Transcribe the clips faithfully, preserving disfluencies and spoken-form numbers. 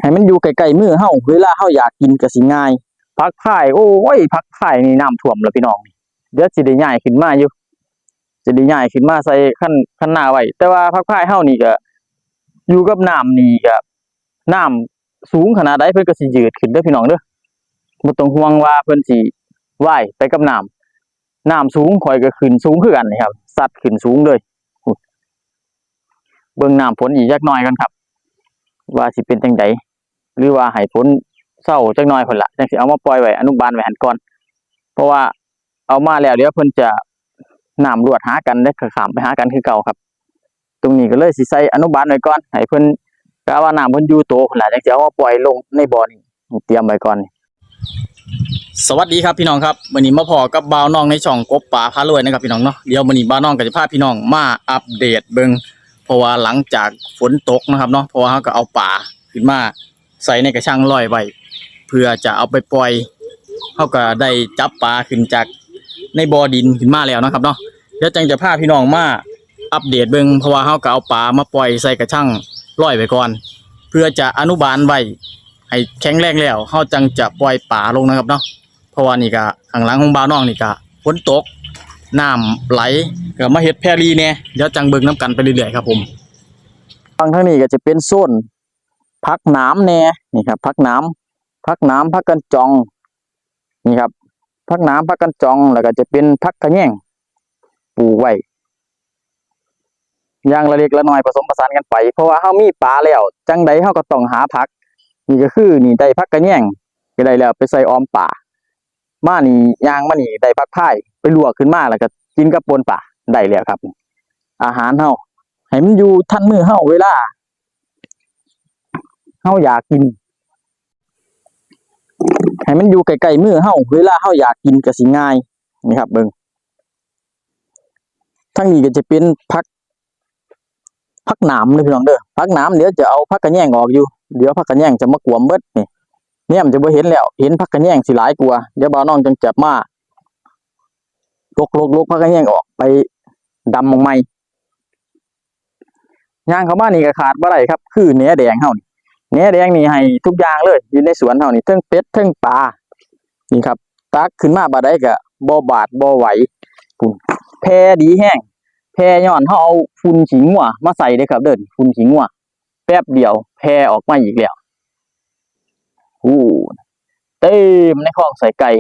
ให้มันอยู่ใกล้ๆมือเฮา เวลาเฮาอยากกินก็สิง่าย ผักพาย โอ้ย ผักพายนี่น้ำท่วมแล้วพี่น้อง เดี๋ยวสิได้ย้ายขึ้นมาอยู่ สิได้ย้ายขึ้นมาใส่คัน คันนาไว้ แต่ว่าผักพายเฮานี่ก็อยู่กับน้ำนี่ก็ น้ำสูงขนาดใดเพิ่นก็สิยืดขึ้นเด้อพี่น้องเด้อ บ่ต้องห่วงว่าเพิ่นสิว่ายไปกับน้ำ น้ำสูงข้อยก็ขึ้นสูงคือกันนี่ครับ ซัดขึ้นสูงเลย เบิ่งน้ำฝนอีกจักหน่อยก่อนครับ ว่าสิเป็นจั่งใด หรือว่าให้ฝนเซาจักหน่อยพุ้นล่ะ จั่งสิเอามาปล่อยไว้อนุบาลไว้หั่นก่อน เพราะว่าเอามาแล้วเดี๋ยวเพิ่นจะ น้ำลวดหากันเด้อ ข้ามไปหากันคือเก่าครับ ตรงนี้ก็เลยสิใส่อนุบาลไว้ก่อน ให้เพิ่น กะว่าน้ำเพิ่นอยู่โตพุ้นล่ะ จั่งสิเอามาปล่อยลงในบ่อนี่ เตรียมไว้ก่อน สวัสดีครับพี่น้องครับ มื้อนี้มาพ้อกับบ่าวน้องในช่องกบป๋าพารวยนะครับพี่น้องเนาะ เดี๋ยวมื้อนี้บ่าวน้องก็จะพาพี่น้องมาอัปเดตเบิ่ง เพราะว่าหลังจากฝนตกนะครับเนาะ เพราะว่าเฮาก็เอาป๋าขึ้นมาใส่ในกระชังลอยไว้ เพื่อจะเอาไปปล่อย เฮาก็ได้จับป๋าขึ้นจากในบ่อดินขึ้นมาแล้วนะครับเนาะ เดี๋ยวจั่งจะพาพี่น้องมาอัปเดตเบิ่ง เพราะว่าเฮาก็เอาป๋ามาปล่อยใส่กระชังลอยไว้ก่อน เพื่อจะอนุบาลไว้ให้แข็งแรงแล้ว เฮาจั่งจะปล่อยป๋าลงนะครับเนาะ เพราะว่านี่ก็ข้างหลังของบ่าวน้องนี่ก็ฝนตก น้ำไหล ก็มาเฮ็ดแพรีแหน่ เดี๋ยวจั่งเบิ่งนำกันไปเรื่อยๆครับผม ฝั่งทางนี้ก็จะเป็นโซนผักหนามแหน่ นี่ครับ ผักหนาม ผักหนาม ผักกัญจอง นี่ครับ ผักหนาม ผักกัญจอง แล้วก็จะเป็นผักขะแยง ปลูกไว้ อย่างละเล็กละน้อยผสมผสานกันไป เพราะว่าเฮามีป๋าแล้ว จั่งใดเฮาก็ต้องหาผัก นี่ก็คือนี่ได้ผักขะแยง ก็ได้แล้วไปใส่ออมป๋า มานี่ย่างมานี่ได้ผักพาย ไปลวกขึ้นมาแล้วก็กินกับป่นป๋า ได้แล้วครับ อาหารเฮา ให้มันอยู่ทันมื้อเฮา เวลาเฮาอยากกิน ให้มันอยู่ใกล้ๆมือเฮา เวลาเฮาอยากกินก็สิง่าย นี่ครับ เบิ่ง ทางนี้ก็จะเป็นผัก ผักหนามเด้อพี่น้องเด้อ ผักหนามเดี๋ยวจะเอาผักขะแยงออกอยู่ เดี๋ยวผักขะแยงจะมากวมเบิดนี่ เนี่ยมันจะบ่เห็นแล้ว เห็นผักขะแยงสิหลายกว่า เดี๋ยวบ่าวน้องจั่งจะมาลกๆๆผักขะแยงออกไปดำหม่องใหม่ ย่างเข้ามานี่ก็ขาดบ่ได้ครับ คือแหนแดงเฮานี่ แหนแดงนี่ให้ทุกอย่างเลย อยู่ในสวนเฮานี่ เทิงเป็ด เทิงป๋า นี่ครับ ตักขึ้นมาบาดใดก็บ่บาดบ่ไหว พุ้น แผ่ดีแฮง แผ่ย้อนเฮาเอาฝุ่นขี้งัวมาใส่เด้อครับเด้อ ฝุ่นขี้งัว แป๊บเดียวแผ่ออกมาอีกแล้ว อู้ เต็มในคลองใส่ไก่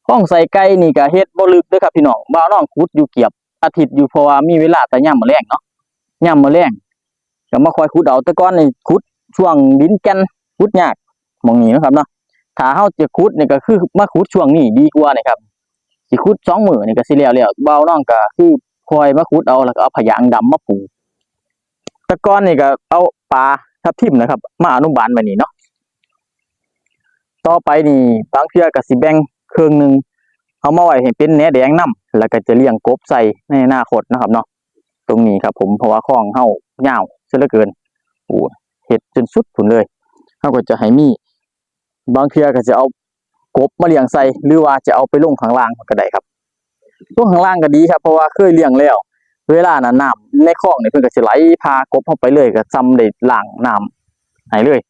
คลองใส่ไก่นี่ก็เฮ็ดบ่ลึกเด้อครับพี่น้อง บ่าวน้องขุดอยู่เกือบอาทิตย์อยู่ เพราะว่ามีเวลาแต่ยามมื้อแลงเนาะ ยามมื้อแลงก็มาคอยขุดเอา แต่ก่อนนี่ขุดช่วงดินแก่น ขุดยาก หม่องนี้เนาะครับเนาะ ถ้าเฮาจะขุดนี่ก็คือมาขุดช่วงนี้ดีกว่านี่ครับ สิขุดสองมื้อนี่ก็สิแล้วแล้ว บ่าวน้องก็คือคอยมาขุดเอา แล้วก็เอาผ้ายางดำมาปู แต่ก่อนนี่ก็เอาป๋าทับทิมนะครับ มาอนุบาลไว้นี่เนาะ ต่อไปนี่บางเทื่อก็สิแบ่งครึ่งหนึ่ง เอามาไว้ให้เป็นแหนแดงนำ แล้วก็จะเลี้ยงกบใส่ในอนาคตนะครับเนาะ ตรงนี้ครับผม เพราะว่าคลองเฮายาวซะเหลือเกิน โอ้ เฮ็ดจนสุดพุ้นเลย เฮาก็จะให้มี บางเทื่อก็จะเอากบมาเลี้ยงใส่ หรือว่าจะเอาไปลงข้างล่างก็ได้ครับ ลงข้างล่างก็ดีครับ เพราะว่าเคยเลี้ยงแล้ว เวลานั้นน้ำในคลองนี่เพิ่นก็สิไหลพากบเฮาไปเลย ก็ส่ำได้ล้างน้ำให้เลย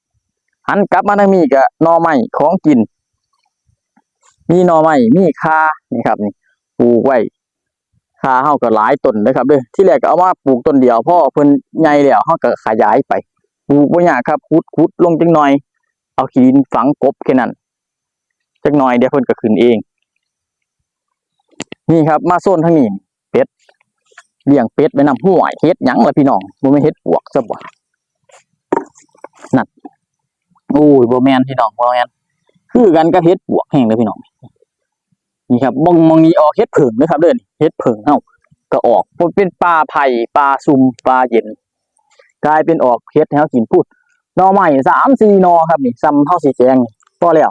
หันกลับมาทางนี้ก็หน่อไม้ของกิน มีหน่อไม้ มีข่า นี่ครับ นี่ ปลูกไว้ ข่าเฮาก็หลายต้นเด้อครับเด้อ ทีแรกก็เอามาปลูกต้นเดียว พอเพิ่นใหญ่แล้วเฮาก็ขยายไป ปลูกบ่ยากครับ ขุด ขุดลงจักหน่อย เอาขี้ดินฝังกบแค่นั้น จักหน่อยเดี๋ยวเพิ่นก็ขึ้นเอง นี่ครับ มาโซนทางนี้ เป็ด เลี้ยงเป็ดไว้นำ ห้วย เห็ดหยังล่ะพี่น้อง บ่แม่นเห็ดปวกซะบ่ นั่น โอ้ย บ่แม่นพี่น้อง บ่แม่น คือกันกับเห็ดปวกแฮงเลยพี่น้อง นี่ครับ บ่ง หม่องนี้ออกเห็ดเผิ่งเด้อครับเด้อ นี่ เห็ดเผิ่งเฮาก็ออก เป็นป่าไผ่ ป่าซุ่ม ป่าเย็น กลายเป็นออกเห็ดให้เฮากิน พุ้น หน่อไม้สามสี่หน่อครับนี่ ส่ำเฮาสิแกง พอแล้ว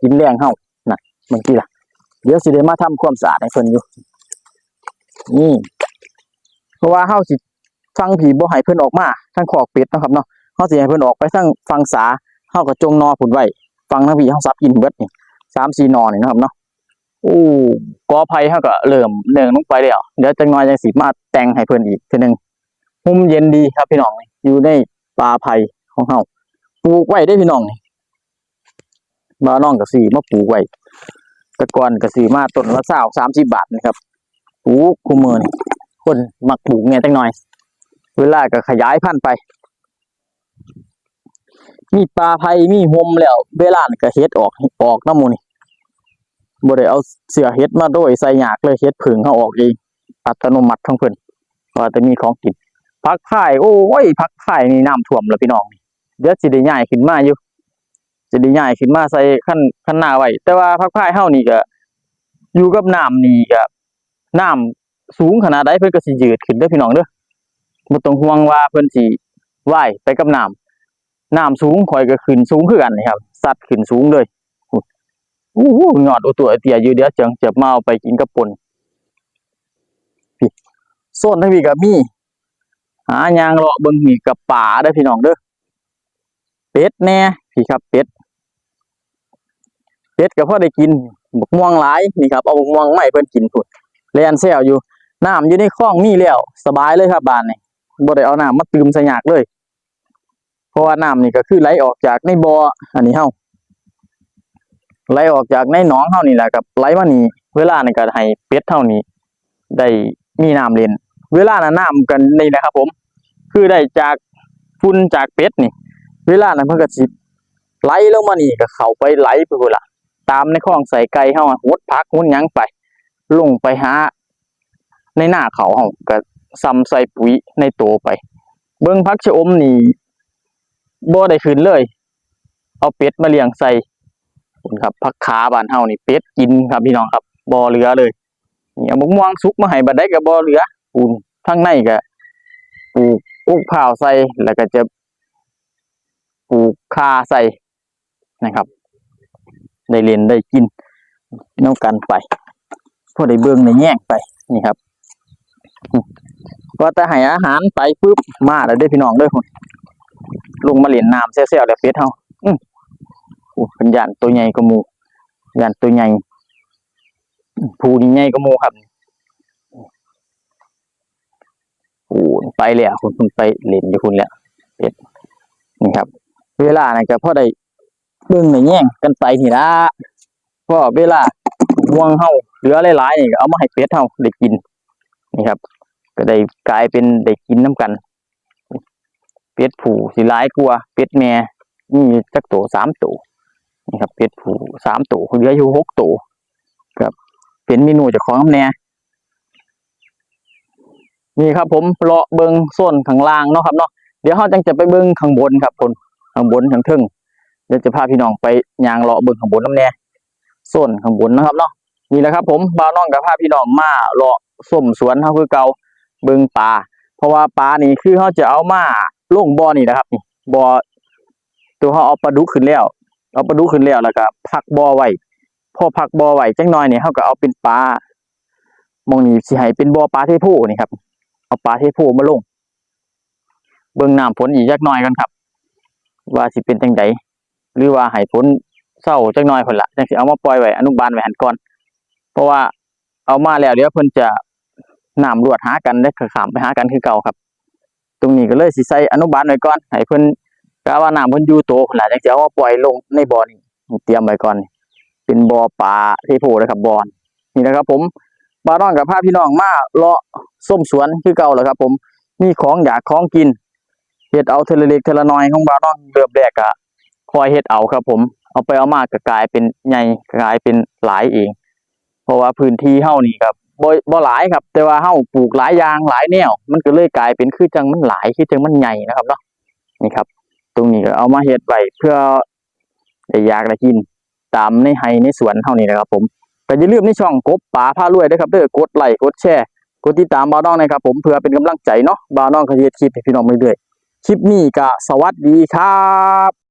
กินแลงเฮา น่ะ เบิ่งติล่ะ เดี๋ยวสิได้มาทำความสะอาดให้เพิ่นอยู่ นี่ เพราะว่าเฮาสิ ฝั่งพี้บ่ให้เพิ่นออกมาทางคอกเป็ดเนาะครับเนาะ เฮาสิให้เพิ่นออกไปทางฝั่งสา เฮาก็จ่งหน่อพุ้นไว้ ฝั่งทางพี้เฮาสับกินเบิดนี่ สามสี่หน่อนี่เนาะครับเนาะ โอ้ กอไผ่เฮาก็เริ่มเนิ่งลงไปแล้ว เดี๋ยวจักหน่อยจั่งสิมาแต่งให้เพิ่นอีกเทื่อหนึ่ง ร่มเย็นดีครับพี่น้อง อยู่ในป่าไผ่ของเฮา ปลูกไว้เด้พี่น้องนี่ บ่าวน้องก็ซื้อมาปลูกไว้ แต่ก่อนก็ซื้อมาต้นละซาว สามสิบบาทนะครับ ปลูกคู่มื้อนี่ คนมักปลูกแหน่จักหน่อย เวลาก็ขยายพันธุ์ไป มีป่าไผ่ มีฮ่มแล้ว เวลานี่ก็เห็ดออก ออกนำหมู่นี่ บ่ได้เอาเสื้อเห็ดมาโรยใส่ยากเลย เห็ดผึ้งเฮาออกเอง อัตโนมัติของเพิ่น ว่าแต่มีของกิน ผักพาย โอ้ย ผักพายนี่น้ำท่วมแล้วพี่น้อง เดี๋ยวสิได้ย้ายขึ้นมาอยู่ สิได้ย้ายขึ้นมาใส่คัน คันนาไว้ แต่ว่าผักพายเฮานี่ก็ อยู่กับน้ำนี่ก็ น้ำสูงขนาดใดเพิ่นก็สิยืดขึ้นเด้อพี่น้องเด้อ บ่ต้องห่วงว่าเพิ่นสิว่ายไปกับน้ำ น้ำสูงข้อยก็ขึ้นสูงคือกันนี่ครับ ซัดขึ้นสูงเลย โอ้โห ยอดโอตัวเตี้ยอยู่ เดี๋ยวจั่งจะมาเอาไปกินกับป่น พี่ โซนทางนี้ก็มี หาย่างเลาะเบิ่งนี่ก็ปลาเด้อพี่น้องเด้อ เป็ดแหน่ พี่ครับ เป็ด เป็ดก็พอได้กิน บักม่วงหลาย นี่ครับ เอาบักม่วงมาให้เพิ่นกินพุ้น แล่นแซวอยู่ น้ำอยู่ในคลองมีแล้ว สบายเลยครับ บาดนี้ บ่ได้เอาน้ำมาตื่มใส่ยากเลย เพราะว่าน้ำนี่ก็คือไหลออกจากในบ่อ อันนี้เฮา ไหลออกจากในหนองเฮานี่แหละครับ ไหลมานี่ เวลานี่ก็ให้เป็ดเฮานี่ ได้มีน้ำเล่น เวลานั้นน้ำกันนี่นะครับผม คือได้จากฝุ่นจากเป็ดนี่ เวลานั้นเพิ่นก็สิไหลลงมานี่ ก็เข้าไปไหลไปพุ้นล่ะ ตามในคลองใส่ไก่เฮาอะ หดผักหดหยังไป ลงไปหา ในนาข้าวเฮาก็ส่ำใส่ปุ๋ยในโตไป เบิ่งผักชะอมนี่ บ่ได้ขึ้นเลย เอาเป็ดมาเลี้ยงใส่ พุ้นครับ ผักขาบ้านเฮานี่ เป็ดกินครับพี่น้องครับ บ่เหลือเลย นี่ เอาบักม่วงสุกมาให้บัดใดก็บ่เหลือ พุ้น ทางในก็ปลูกโอ๊กพร้าวใส่ แล้วก็จะปลูกข่าใส่นะครับ ได้เล่นได้กินนำกันไป พอได้เบิ่งได้แยงไป นี่ครับ ก็แต่ให้อาหารไปปุ๊บ มาแล้วเด้อพี่น้องเด้อ ลงมาเล่นน้ำแซวๆแล้วเป็ดเฮา อื้อ โอ้ เพิ่นย้านตัวใหญ่กว่าหมู่ ย้านตัวใหญ่ ผู้นี่ใหญ่กว่าหมู่ครับ โอ้ ไปแล้วพุ้น พุ้นไปเล่นอยู่พุ้นแล้ว เป็ด นี่ครับ เวลานั้นก็พอได้เบิ่งได้แยงกันไปนี่ล่ะ พอเวลาม่วงเฮาเหลือหลายๆนี่ก็เอามาให้เป็ดเฮาได้กิน นี่ครับ ก็ได้กลายเป็นได้กินนำกัน เป็ดผู้สิหลายกว่าเป็ดแม่ มีจักโต สามโต นี่ครับ เป็ดผู้สามโต เหลืออยู่หกโต ครับ เป็นเมนูเจ้าของนำแหน่ นี่ครับผม เลาะเบิ่งโซนข้างล่างเนาะครับเนาะ เดี๋ยวเฮาจั่งจะไปเบิ่งข้างบนครับ พุ้น ข้างบนข้างเทิง เดี๋ยวจะพาพี่น้องไปย่างเลาะเบิ่งข้างบนนำแหน่ โซนข้างบนนะครับเนาะ นี่แหละครับผม บ่าวน้องก็พาพี่น้องมาเลาะชมสวนเฮาคือเก่า เบิ่งปลา เพราะว่าปลานี่คือเฮาจะเอามาลงบ่อนี่นะครับ นี่ บ่อ ตัวเฮาเอาปลาดุกขึ้นแล้ว เอาปลาดุกขึ้นแล้ว แล้วก็พักบ่อไว้ พอพักบ่อไว้จักหน่อยนี่ เฮาก็เอาเป็นปลา หม่องนี้สิให้เป็นบ่อปลาเทโพนี่ครับ เอาปลาเทโพมาลง เบิ่งน้ำฝนอีกจักหน่อยก่อนครับ ว่าสิเป็นจั่งใด หรือว่าให้ฝนเซาจักหน่อยพุ้นล่ะ จั่งสิเอามาปล่อยไว้อนุบาลไว้หั่นก่อน เพราะว่าเอามาแล้วเดี๋ยวเพิ่นจะ น้ำลวดหากันเด้อ ข้ามไปหากันคือเก่าครับ ตรงนี้ก็เลยสิใส่อนุบาลไว้ก่อน ให้เพิ่น กะว่าน้ำเพิ่นอยู่โตพุ้นล่ะ จั่งสิเอามาปล่อยลงในบ่อนี่ เตรียมไว้ก่อน เป็นบ่อปลาเทโพนะครับ บ่อนี่นะครับผม บ่าวน้องก็พาพี่น้องมาเลาะชมสวนคือเก่าแหละครับผม มีของอยากของกิน เฮ็ดเอาเทื่อละเล็กเทื่อละน้อยของบ่าวน้อง เริ่มแรกก็ค่อยเฮ็ดเอาครับผม เอาไปเอามาก็กลายเป็นใหญ่ กลายเป็นหลายเอง เพราะว่าพื้นที่เฮานี่ก็บ่ บ่หลายครับ แต่ว่าเฮาปลูกหลายอย่างหลายแนว มันก็เลยกลายเป็นคือจั่งมันหลาย คือจั่งมันใหญ่นะครับเนาะ นี่ครับ ตรงนี้ก็เอามาเฮ็ดไว้เพื่อได้อยากได้กิน ตามในไร่ในสวนเฮานี่แหละครับผม ก็อย่าลืมในช่องกบป๋าพารวยเด้อครับเด้อ กดไลค์ กดแชร์ กดติดตามบ่าวน้องนะครับผม เพื่อเป็นกำลังใจเนาะ บ่าวน้องก็สิเฮ็ดคลิปให้พี่น้องเรื่อยๆ คลิปนี้ก็สวัสดีครับ